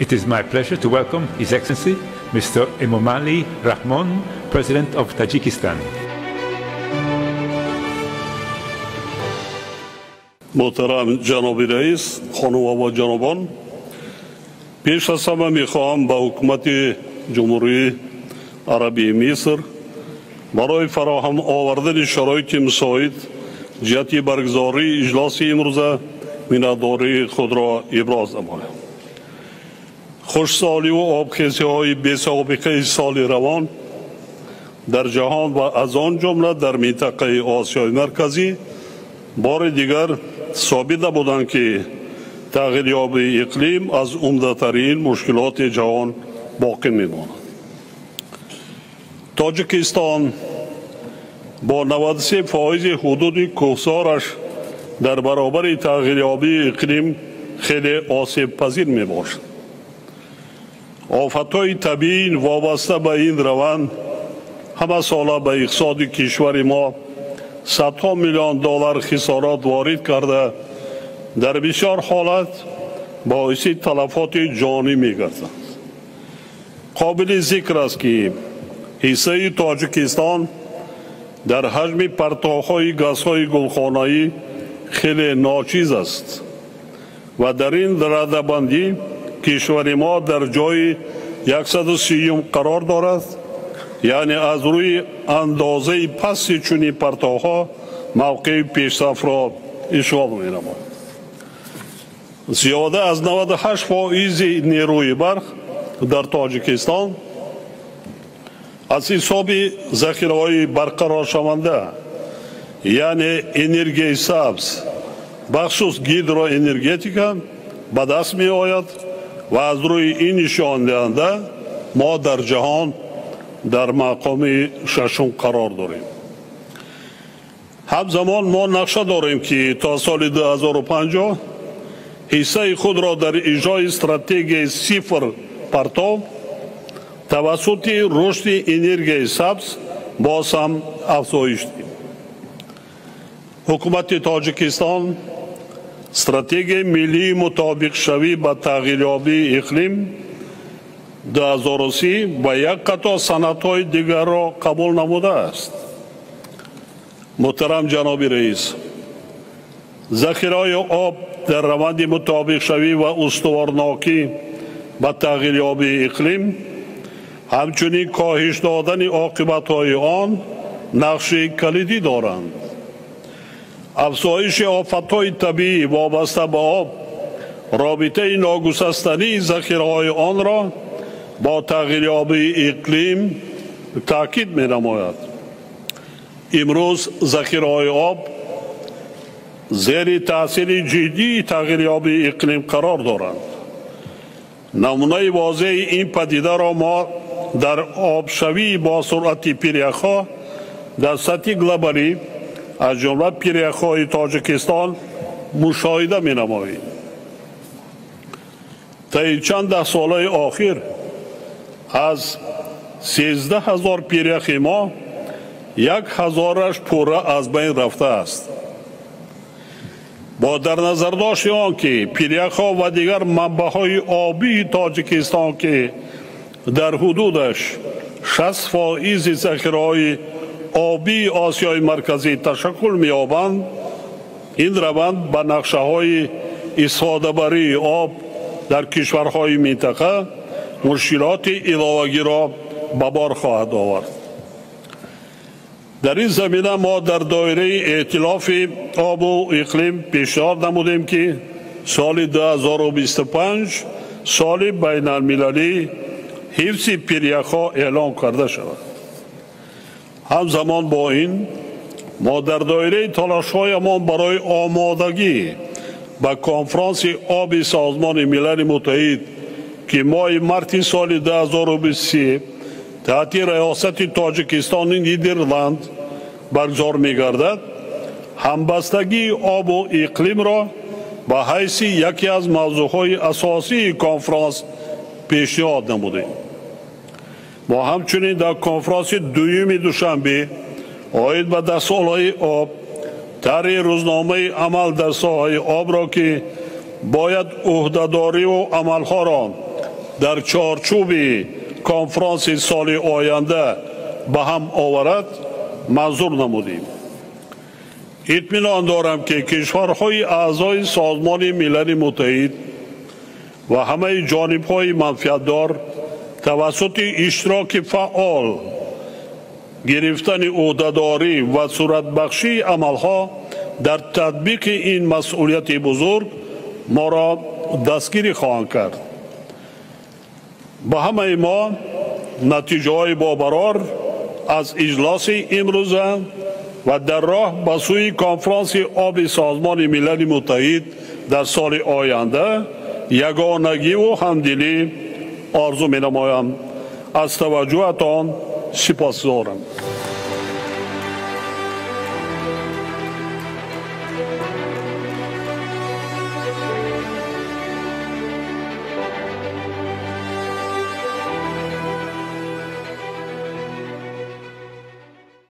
It is my pleasure to welcome His Excellency Mr. Emomali Rahmon, President of Tajikistan. Муҳтарам ҷаноби раис, хонумҳо ва ҷанобон, пеш аз ҳама мехоҳам ба ҳукумати Ҷумҳурии Арабии Миср барои фароҳам овардани шароити мусоид ҷиҳати баргузории иҷлоси имрӯза миннатдории худро иброз намоям. Хушсоливу обхезиҳои бесобиқаи соли равон дар ҷаҳон ва аз он ҷумла дар минтақаи Осиёи Марказӣ бори дигар собит набуданд, ки тағйирёбии иқлим аз умдатарин мушкилоти ҷаҳон боқӣ мемонад. Тоҷикистон бо 93% ҳудуди кӯҳсораш дар баробари тағйирёбии иқлим хеле осебпазир мебошад. Офатҳои табиӣ вобаста ба ин раванд ҳамасола ба иқтисоди кишвари мо садҳо миллион доллар хисорот ворид карда, дар бисёр ҳолат боиси талафоти ҷонӣ мегарданд. Қобили зикр аст, ки ҳиссаи Тоҷикистон дар ҳаҷми партовҳои газҳои гулхонаӣ хеле ночиз аст ва дар ин радабандӣ кишвари мо дар ҷои 130 қарор дорад, яъне аз рӯи андозаи пасти чунин партовҳо мавқеи пешсафро ишғол менамояд. Зиёда аз 98% нерӯи барқ дар Тоҷикистон аз ҳисоби захираҳои барқароршаванда, яъне энергияи сабз, бахусус гидроэнергетика ба даст меояд ва аз рӯи ин нишондиҳанда мо дар ҷаҳон дар мақоми шашум қарор дорем. Ҳамзамон мо нақша дорем, ки то соли 2050 ҳиссаи худро дар иҷрои стратегияи сифр партов тавассути рушди энергияи сабз боз ҳам афзоиш диҳем. Ҳукумати Тоҷикистон стратегияи миллии мутобиқшавӣ ба тағйирёбии иқлим 2030 ва як қатор санадҳои дигарро қабул намудааст. Муҳтарам ҷаноби раис, захираҳои об дар раванди мутобиқшавӣ ва устуворнокӣ ба тағйирёбии иқлим, ҳамчунин коҳиш додани оқибатҳои он нақши калидӣ доранд. Афзоиши офатҳои табиӣ вобаста ба об робитаи ногусастании захираҳои онро бо тағйирёбии иқлим таъкид менамояд. Имрӯз захираҳои об зери таъсири ҷиддии тағйирёбии иқлим қарор доранд. Намунаи возеҳи ин падидаро мо дар обшавии бо суръати пиряхҳо дар сатҳи глобалӣ, аз ҷумла пиряхҳои Тоҷикистон, мушоҳида менамоем. Таи чанд даҳсолаи охир аз 13 000 пиряхи мо 1000-аш пурра аз байн рафтааст. Бо дар назардошти он ки пиряхҳо ва дигар манбаъҳои обии Тоҷикистон, ки дар ҳудудаш 60% захираҳои обии Осиёи Марказӣ ташаккул меёбанд, ин раванд ба нақшаҳои истифодабарии об дар кишварҳои минтақа мушкилоти иловагиро ба бор хоҳад овард. Дар ин замина мо дар доираи эътилофи обу иқлим пешниҳод намудем, ки соли 2025 соли байналмилалии ҳифзи пиряхҳо эълон карда шавад. Ҳамзамон бо ин мо дар доираи талошҳоямон барои омодагӣ ба конфронси оби Созмони Милали Муттаҳид, ки моҳи марти соли 2023 таҳти раёсати Тоҷикистони Нидерланд баргузор мегардад, ҳамбастагии обу иқлимро ба ҳайси яке аз мавзӯъҳои асосии конфронс пешниҳод намудем. Мо ҳамчунин дар конфронси дуюми Душанбе оид ба даҳсолаи об тарҳи рӯзномаи амал дар соҳаи обро, ки бояд ӯҳдадориву амалҳоро дар чорчӯби конфронси соли оянда ба ҳам оварад манзур намудем. Итминон дорам, ки кишварҳои аъзои Созмони Милали Муттаҳид ва ҳамаи ҷонибҳои манфиатдор тавассути иштироки фаъол, гирифтани ӯҳдадорӣ ва суратбахшии амалҳо дар татбиқи ин масъулияти бузург моро дастгирӣ хоҳанд кард. Ба ҳамаи мо натиҷаҳои бобарор аз иҷлоси имрӯза ва дар роҳ ба сӯи конфронси оби Созмони Милали Муттаҳид дар соли оянда ягонагиву ҳамдилӣ орзу менамоям. Аз таваҷҷӯҳатон сипосгузорам.